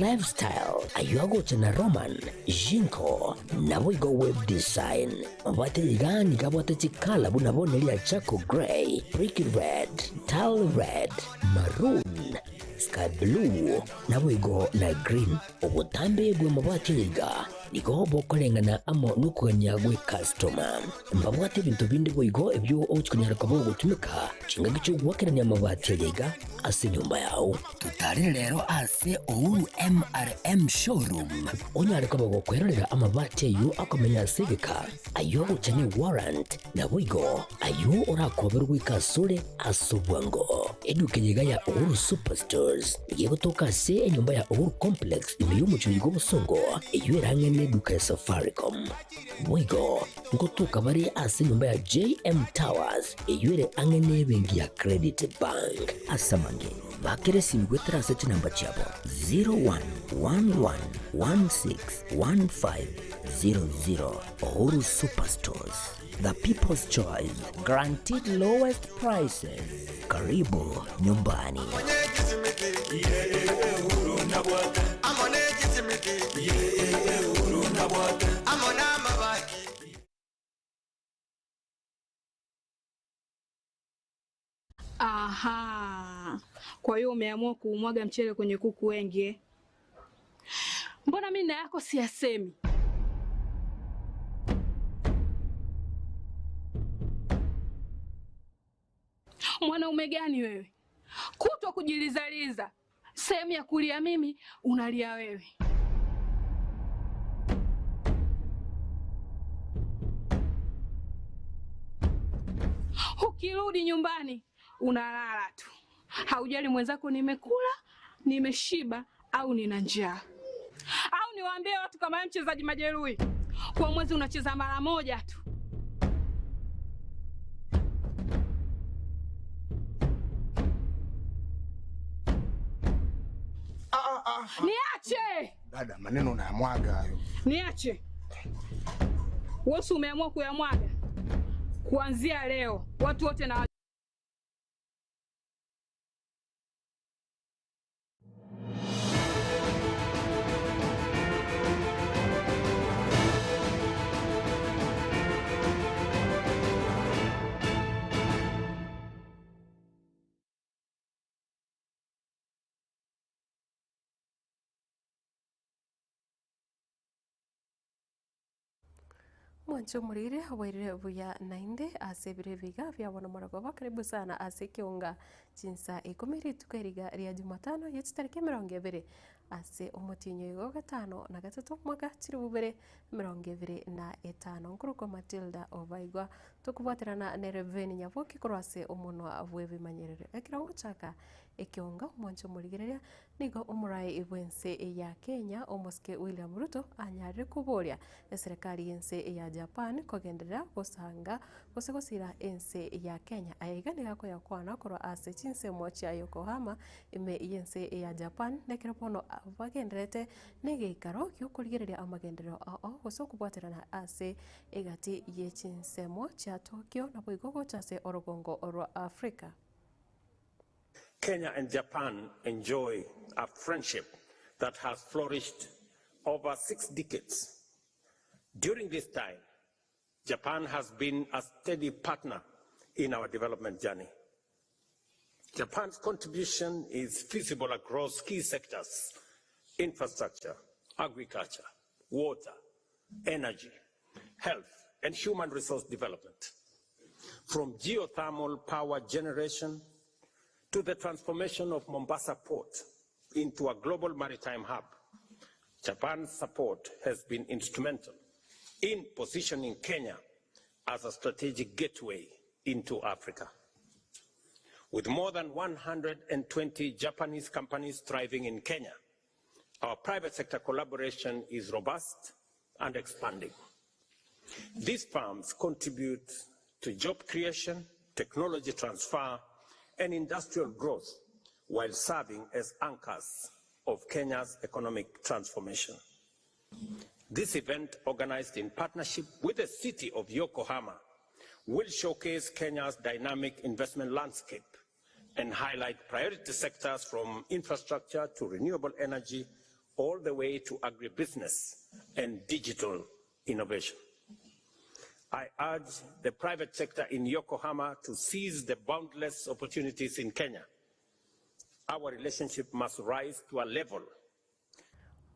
Lifestyle, ayio agocha na Roman, Jinko, naboigo Web Design. Mabati aya iga nigo abwate chikala buna bono eria charcoal grey, brick red, tile red, maroon, sky blue, naboigo na green. Obotambe bw'amabati aya iga nigo bokoreng'ana amo nokogania gw'ekastoma. Mbabwate ebinto binde boigo ebio ogochia konyara koba ogotumeka chingaki chi'ogoakerania amabati aya iga ase enyomba yao. Totarere rero ase Uhuru MRM Showroom onyare koba gokwerorera amabati ayio akomenya ase egeka, ayio ogocha ne warrant, naboigo ayio orakoberwe goika asore ase obwango. Eduka eye iga ya Uhuru Superstores nigo egotoka ase enyomba ya Uhuru Complex ime y'omochie oyo bw'obosongo eyio erang'e neduka ya Safaricom. Boigo ngotoka bare ase enyomba ya JM Towers eyio ere ang'e nebenki ya Credit Bank. Ase amange, bakera esimi goetera ase chinamba chiabo 0111161500. Uhuru Superstores, the people's choice, guaranteed lowest prices. Karibu nyumbani. Aha, kwa hiyo umeamua kuumwaga mchele kwenye kuku wengi eh? Mbona mimi na yako siyasemi? Mwanaume gani wewe? Kutwa kujilizaliza, sehemu ya kulia mimi unalia wewe. Ukirudi nyumbani unalala tu, haujali mwenzako nimekula, nimeshiba au nina njaa. Au niwaambie watu kama wewe mchezaji majeruhi, kwa mwezi unacheza mara moja tu. Niache! Dada, maneno unayamwaga hayo. Niache. Wewe umeamua kuyamwaga. Kuanzia leo watu wote na Mwanche omoriri oboirire buya naende ase ebiro ebiga bia bono morogoba karibu sana ase ekeunga chinsa ikomi rituko eriga ria jumatano ye chitariki emerongo ebere ase omotienyi oyo gatano na gatato omwaka chilifu bibere emerongo ebere na etano. Nkorokwa Matilda Obaigwa tokobwaterana nere Ben Nyaboke korwa ase omonwa bw'ebimanyerero. Ekero ngochaka ekeunga omwanche omorigereria Nigo omorai bw'ense ya Kenya omosike William Ruto anyarire koboria eserekari y'ense ya Japan kogenderera gosanga gose gosira ense ya Kenya. Aya iga nigo akoyakwana korwa ase chinsemo chia Yokohama ime y'ense ya Japan nekero bono bagendererete negeikaro giokorigereria amagenderero ao gose okobwaterana ase egati ye chinsemo chia Tokyo naboigo gocha ase orogongo rwa Africa. Kenya and Japan enjoy a friendship that has flourished over six decades. During this time, Japan has been a steady partner in our development journey. Japan's contribution is feasible across key sectors infrastructure, agriculture, water, energy, health, and human resource development. From geothermal power generation to the transformation of Mombasa Port into a global maritime hub, Japan's support has been instrumental in positioning Kenya as a strategic gateway into Africa. With more than 120 Japanese companies thriving in Kenya, our private sector collaboration is robust and expanding. These firms contribute to job creation, technology transfer, and industrial growth while serving as anchors of Kenya's economic transformation. This event, organized in partnership with the city of Yokohama, will showcase Kenya's dynamic investment landscape and highlight priority sectors from infrastructure to renewable energy, all the way to agribusiness and digital innovation. I urge the private sector in Yokohama to seize the boundless opportunities in Kenya. Our relationship must rise to a level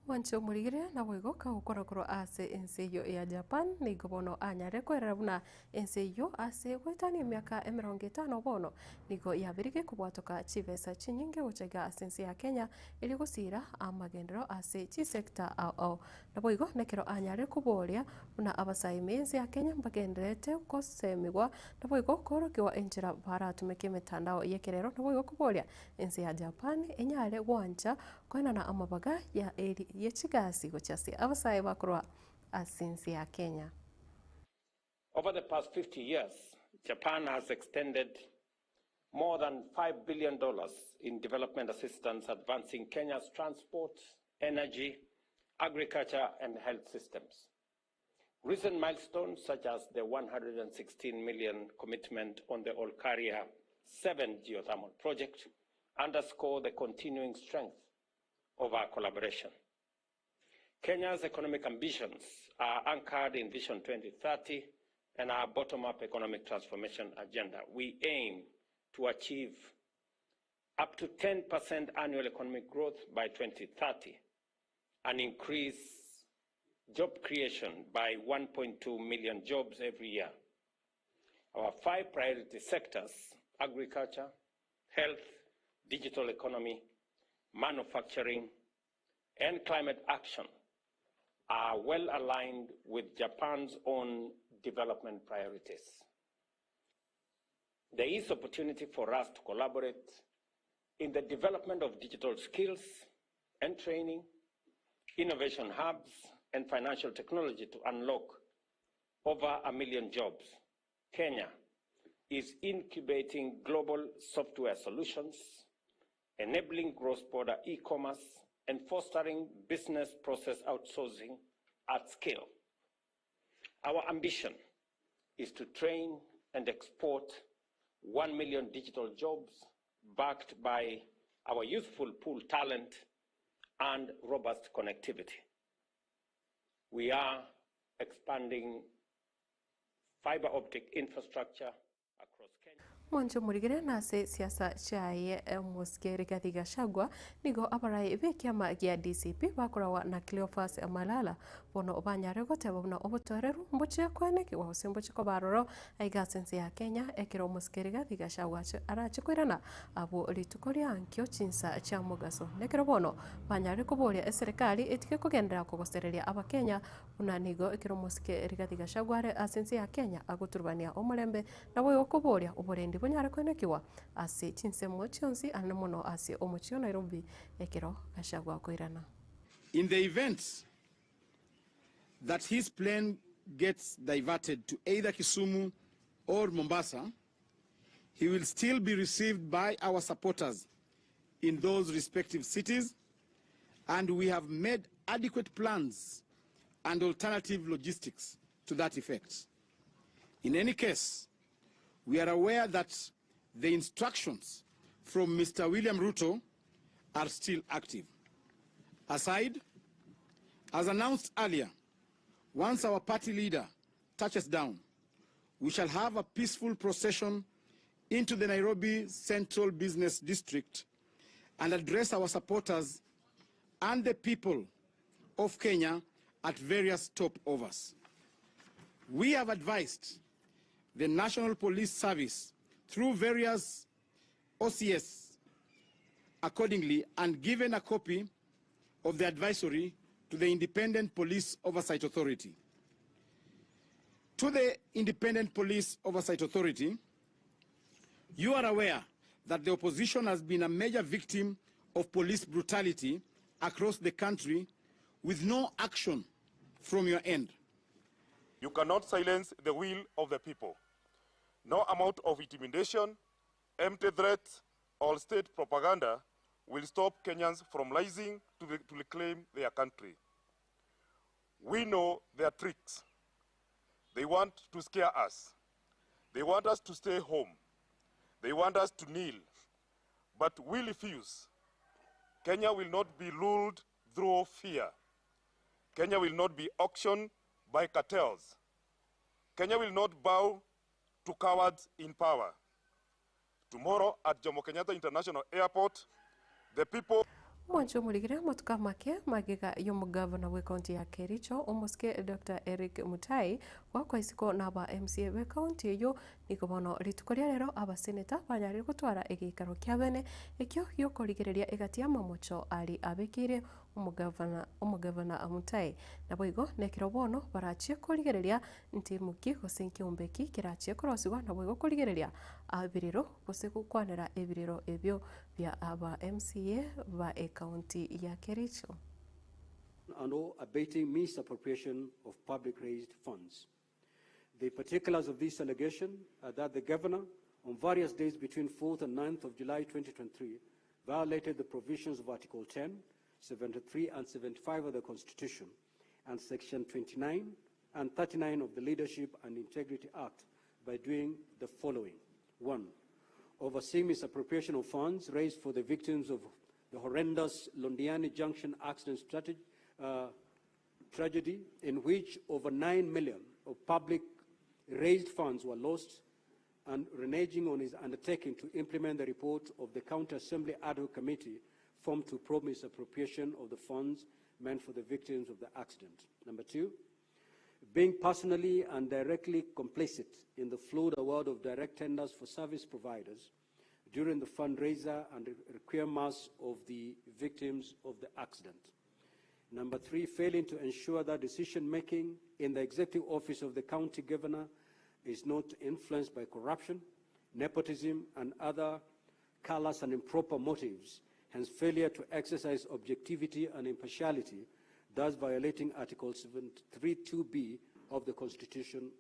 Mwanche omorigire naboigo kagokora korwa ase ense eyio ya Japan, nigo bono anyare kwerera buna ense eyio ase goetania emiaka emerongo etano bono nigo yaberige kobwatoka chibesa chinyinge gocha iga ase ense ya Kenya erio gosiira amagenderero ase chisector ao ao. Naboigo nekero anyare koboria buna abasae ime y'ense ya Kenya mbagendererete gosemigwa naboigo koorokigwa enchera baratumeke emetandao y'ekerero naboigo koboria ense ya Japan enyare gwancha koenana amabaga ya eri ye chigasi gochia ase abasae bakorwa ase ense ya Kenya. Over the past 50 years, Japan has extended more than $5 billion in development assistance advancing Kenya's transport, energy, agriculture, and health systems. Recent milestones, such as the 116 million commitment on the Olkaria 7 geothermal project, underscore the continuing strength of our collaboration. Kenya's economic ambitions are anchored in Vision 2030 and our bottom-up economic transformation agenda. We aim to achieve up to 10% annual economic growth by 2030 and increase job creation by 1.2 million jobs every year. Our five priority sectors, agriculture, health, digital economy, manufacturing, and climate action, are well aligned with Japan's own development priorities. There is opportunity for us to collaborate in the development of digital skills and training, innovation hubs, and financial technology to unlock over a million jobs. Kenya is incubating global software solutions, enabling cross-border e-commerce, and fostering business process outsourcing at scale. Our ambition is to train and export 1 million digital jobs backed by our youthful pool talent and robust connectivity. We are expanding fiber optic infrastructure across Kenya. Mwanche omorigere nase siasa chiaye omosike Rigathi Gachagua nigo abarai b'ekiama gia DCP bakorawa na Cleophas Malala bono banyare goteba buna obotoereru mboche kwenekigwa gose mboche koba ororo aiga ase ense ya Kenya ekero omosike Rigathi Gachagua arache koirana abwo rituko ria ankio chinsa chia mogaso nekero bono banyare koboria eserikali etige kogenderera kogosereria abakenya buna nigo ekero omosike Rigathi Gachagua are ase ense ya Kenya agoturubania omorembe naboigo koboria oborendi bonyare kwenekigwa ase chinsemo chionsi ane mono ase omochi o Nairobi ekero Gachagua akoirana. In the event that his plane gets diverted to either Kisumu or Mombasa, he will still be received by our supporters in those respective cities, and we have made adequate plans and alternative logistics to that effect. In any case, we are aware that the instructions from Mr. William Ruto are still active. Aside, as announced earlier, once our party leader touches down, we shall have a peaceful procession into the Nairobi Central Business District and address our supporters and the people of Kenya at various stopovers. We have advised the National Police Service through various OCS accordingly and given a copy of the advisory to the Independent Police Oversight Authority. To the Independent Police Oversight Authority, you are aware that the opposition has been a major victim of police brutality across the country with no action from your end. You cannot silence the will of the people. No amount of intimidation, empty threats, or state propaganda will stop Kenyans from rising to reclaim their country. We know their tricks. They want to scare us. They want us to stay home. They want us to kneel. But we refuse. Kenya will not be ruled through fear. Kenya will not be auctioned by cartels. Kenya will not bow to cowards in power. Tomorrow at Jomo Kenyatta International Airport, the people Omwanchi omorigire amatuko amake magega y'omogavana bw'ekaunti ya Kericho omosike Doctor Eric Mutai goakwa isiko naba MCA b'ekaunti eyio nigo bono rituko ria rero abaseneta banyarire gotwara egeikaro kia bene ekio giokorigereria egati y'amamocho aria abekeire omogavana omogavana Mutai. Naboigo nekero bono barachie korigereria ntimu ki gose nkeombe ki kerachie korosigwa naboigo korigereria ebirero gose gokwanera ebirero ebio bia aba MCA ba ecounty ya Kericho. and or abating misappropriation of public raised funds. The particulars of this allegation are that the governor, on various days between 4th and 9th of July 2023, violated the provisions of Article 10, 73 and 75 of the Constitution and Section 29 and 39 of the Leadership and Integrity Act by doing the following. 1. Overseeing misappropriation of funds raised for the victims of the horrendous Londiani Junction accident tragedy, in which over 9 million of public raised funds were lost, and reneging on his undertaking to implement the report of the County Assembly Ad hoc Committee formed to probe misappropriation of the funds meant for the victims of the accident. Number 2, being personally and directly complicit in the flawed award of direct tenders for service providers during the fundraiser and requiem mass of the victims of the accident. Number 3, failing to ensure that decision-making in the executive office of the county governor is not influenced by corruption, nepotism, and other callous and improper motives, hence failure to exercise objectivity and impartiality, thus violating Article 732B of the Constitution.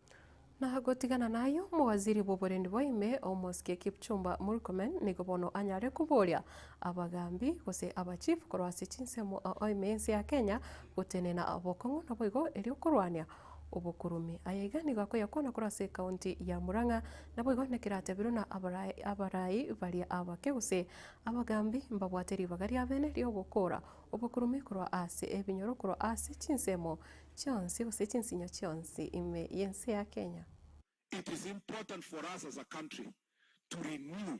Na gotigana nayo omowaziri bw'oborendi bwa ime omosike Kipchumba Murkomen nigo bono anyare koboria abagambi gose abachifu korwa ase chinsemo ime ense ya Kenya gotenena obokong'u naboigo erio korwania obokurumi. Aya iga nigo akoyakwana korwa ase ekaunti ya Murang'a naboigo nekeratebirwe na abarai baria abake gose abagambi mbabwate ribaga ria bene riogokora obokurumi korwa ase ebinyoro korwa ase chinsemo chionsi gose chinsinyo chionsi ime y'ense ya Kenya. It is important for us as a country to renew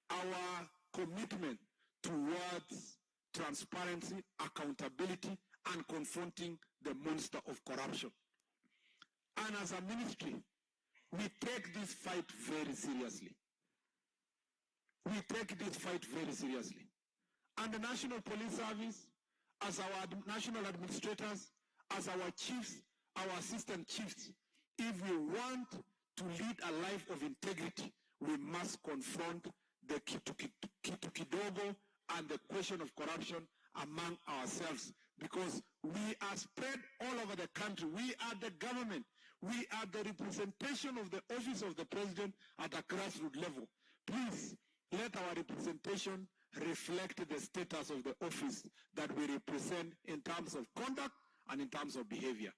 our commitment towards transparency, accountability, and confronting the monster of corruption. And as a ministry, we take this fight very seriously. We take this fight very seriously. And the National Police Service, as our national administrators, as our chiefs, our assistant chiefs, if we want to lead a life of integrity, we must confront the kitu kidogo and the question of corruption among ourselves, because we are spread all over the country. We are the government. We are the representation of the office of the president at a grassroots level. Please let our representation reflect the status of the office that we represent in terms of conduct and in terms of behavior.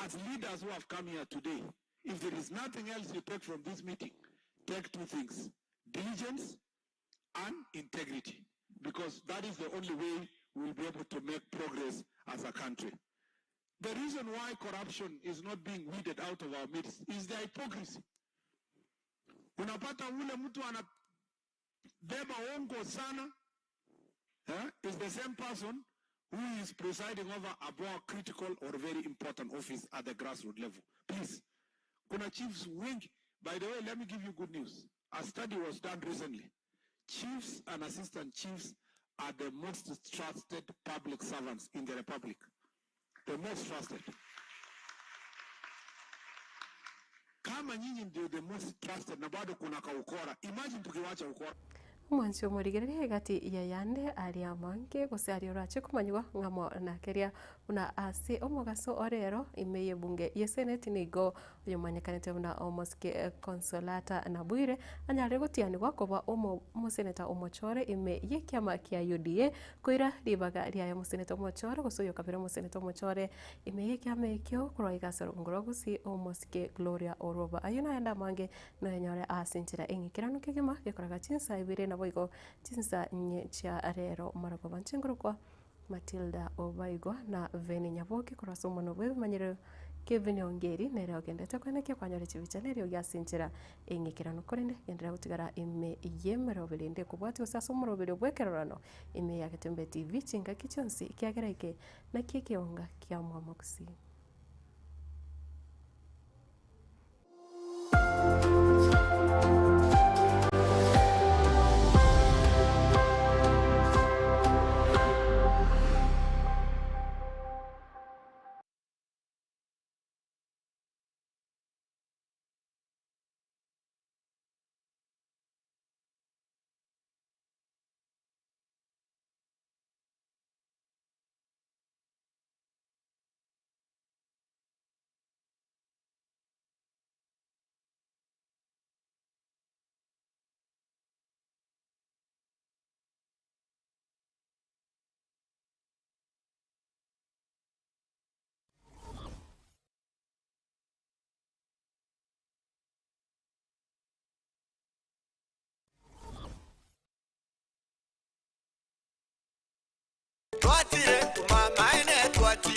As leaders who have come here today, if there is nothing else you take from this meeting, take two things: diligence and integrity, because that is the only way we'll be able to make progress as a country. The reason why corruption is not being weeded out of our midst is the hypocrisy. Unapata ule mtu anabeba hongo sana, is the same person who is presiding over a more critical or very important office at the grassroots level. Please, kuna chiefs wengi. By the way, let me give you good news. A study was done recently. Chiefs and assistant chiefs are the most trusted public servants in the Republic. The most trusted. Kama nyinyi ndio the most trusted na bado kuna kaukora. Imagine tukiwacha ukora. Omwanchi omorigereria egati ya yande aria amange gose aria orache komanyigwa ng'amo nakeria buna ase omogaso orero ime y'ebunge ya senate nigo oyomanyekanete buna omosike Consolata Nabwire anyare gotianigwa koba omoseneta omochore ime y'ekiama kia UDA koira ribaga riaye omoseneta omochore gose oyokabere omoseneta omochore ime y'ekiama ekio korwa igasero ngoro gose omosike Gloria Orwoba. Ayo naende amange noenyore ase enchera eng'ikeranu kegima gekoraga chinsa ibere naboigo chinsa nye chia rero marogoba nchengorokwa Matilda Obaigwa na Veni Nyaboke korwa ase omonwa bw'ebimanyerero Kevin Ongeri nere ogendete koenekia kwanyora chibicha na eriogi ase enchera eng'ikeranu korende genderera gotigara ime y'emeroberi ende ekobwatia gose ase omoroberi bw'ekerorano ime ya Getembe TV chingaki chionsi ekiagera eke nakio ekeonga kia Omwamogusii.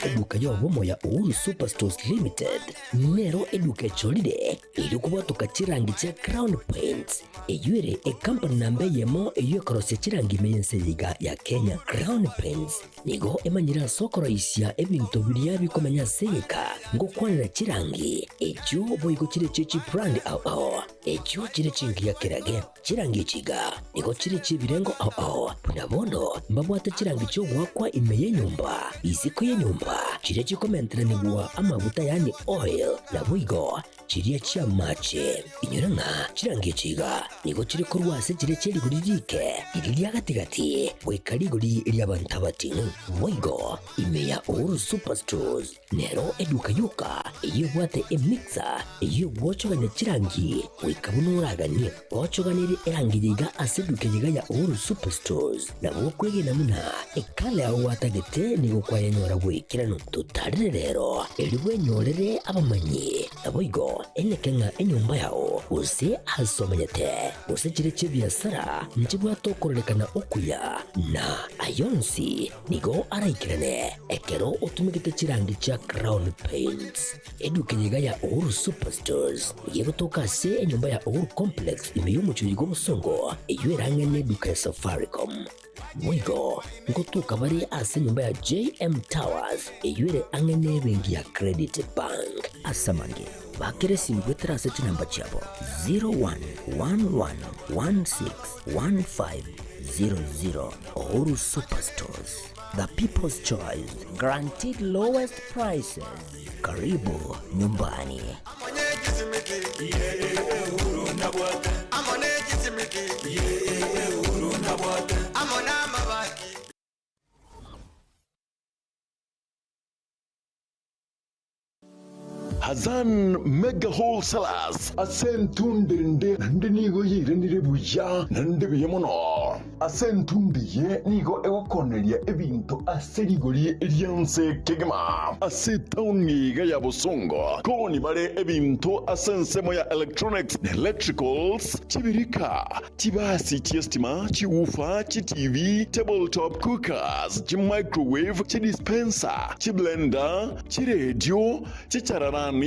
Eduka y'obomo ya Uhuru Superstores Limited nero eduka echorire erio kobwatoka chirangi chia Crown Paints, eyio ere ekampani namba eyemo eyio ekorosia chirangi ime y'ense eye iga ya Kenya. Crown Paints nigo emanyire ase okoroisia ebinto biria bikomenya ase egeka ngokwanera chirangi echio boigo chire chie chibrand ao ao echio chire chingiya kerage. Chirangi echi iga nigo chire chi'ebirengo ao ao, buna bono mbabwate chirangi chi'ogoakwa ime y'enyomba, isiko y'enyomba, chiria chikomenteranigwa amaguta yaani oil, naboigo chiria chi'amache. Inyora ng'a chirangi echi iga nigo chire korwa ase chiria chie rigori riike, riria ria gati-gati, goika rigori ri'abanto abating'u. Boigo ime ya Uhuru Superstores Nero eduka yoka eyio ebwate emixer eyio egwochogania chirangi goika buna oraganie. Ochoganerie erangi yaiga ase eduka eyeiga ya Uhuru Superstores nabo okwegena buna ekala yao gwatagete nigo kwayenyora bw'ekeranu. Totarere rero erio bwenyorere abamanyi naboigo eneke ng'a enyomba yao gose ase omenyete gose chire chi'ebiasara nchibwate okororekana okuya na ayonsi Nigo araikerane ekero otumegete chirangi chia Crown Paints. Eduka eye iga ya Uhuru Superstores nigo egotoka ase enyomba ya Uhuru Complex ime y'omochie oyo bw'obosongo eyio erang'e neduka ya Safaricom. Boigo ngotoka bare ase enyomba ya JM Towers eyio ere ang'e nebenki ya Credit Bank. Ase amange, bakera esimi goetera ase chinamba chiabo 0111161500. Uhuru Superstores, the people's choice, guaranteed lowest prices. Karibu nyumbani. Hassan Mega Wholesalers ase entundo ende naende nigo yairanire buya naende buya mono. Ase entundo eye nigo egokoneria ebinto ase rigori ri'ense kegima. Ase etaoni iga ya Bosongo koni bare ebinto ase ensemo ya electronics na electricals, chibirika, chibasi chi'estima, chiwoofer, chiTV, tabletop cookers, chimicrowave, chidispenser, chiblender, Chiredio, chichararani,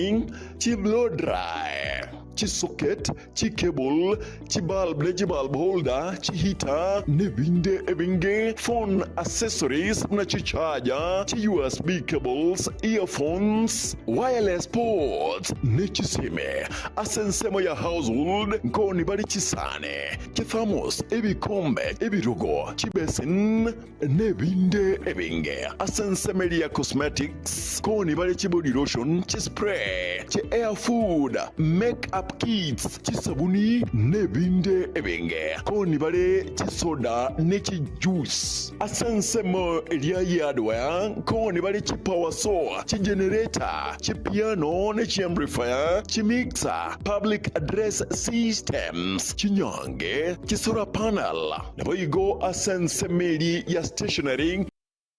chiblow dry, chisocket, chicable, chibulb ne chibulb holder, chiheater, nebinde ebinge, phone accessories buna chicharger, chi USB cables, earphones, wireless ports, ne chisime. Ase ensemo ya household nkoni bare chisani, chithermos, ebikombe, ebirogo, chibasin, Nebinde ebinge ase ensemo eria ya cosmetics, koni bare chibody lotion, chispray, chi hair food, make up kits, chisabuni, nebinde ebinge. Koni bare chisoda ne chijuice. Ase ensemo eria ye hardware, koni bare chipower saw, chigenerator, chipiano ne chiamplifier, chimixer, public address systems, chinyange, chisolar panel, Naboigo ase ensemo eria ya stationery.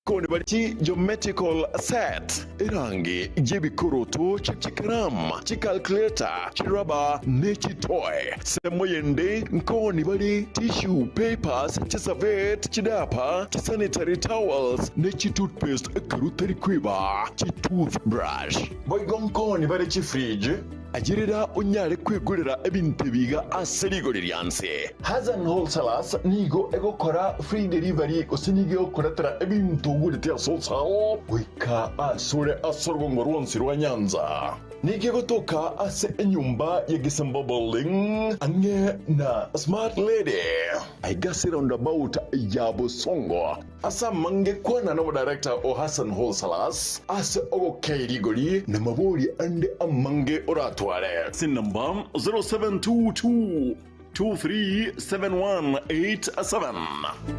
Koni bari chi geometrical set, erangi y'ebikoroto, chikaramu, chicalculator, chirubber ne chitoy. Semo yende nkoni bari tissue papers, chiservette, chidiaper, chisanitary towels ne chitoothpaste ekero otari kweba chitoothbrush. Boigo nkoni bare chifridge, Ayerera onyare kwegorera ebinto ebi iga ase rigori ria nse. Hassan Wholesalers nigo egokora free delivery gose nigo egokoretera ebinto ogorete ase wholesale goika asore ase orogongo rwonsi rwa Nyanza. Nigo egotoka ase enyomba ya Gisemba Building ang'e na Smart Lady aiga ase roundabout ya Bosongo. Ase amange kwana nomodirector o Hassan Wholesalers ase ogokei rigori na mabori ande amange oratware. Ase enamba 0722 237187.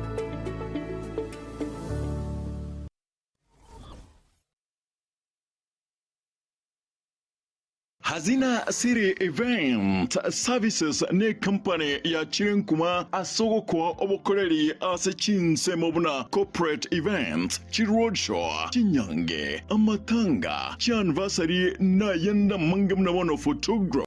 Hazina City Event Services necompany yachire nkuma ase ogokoa obokoreri ase chinsemo buna corporate events, chiroadshow, chinyange, amatanga, chianniversary nayende amange buna bono photography.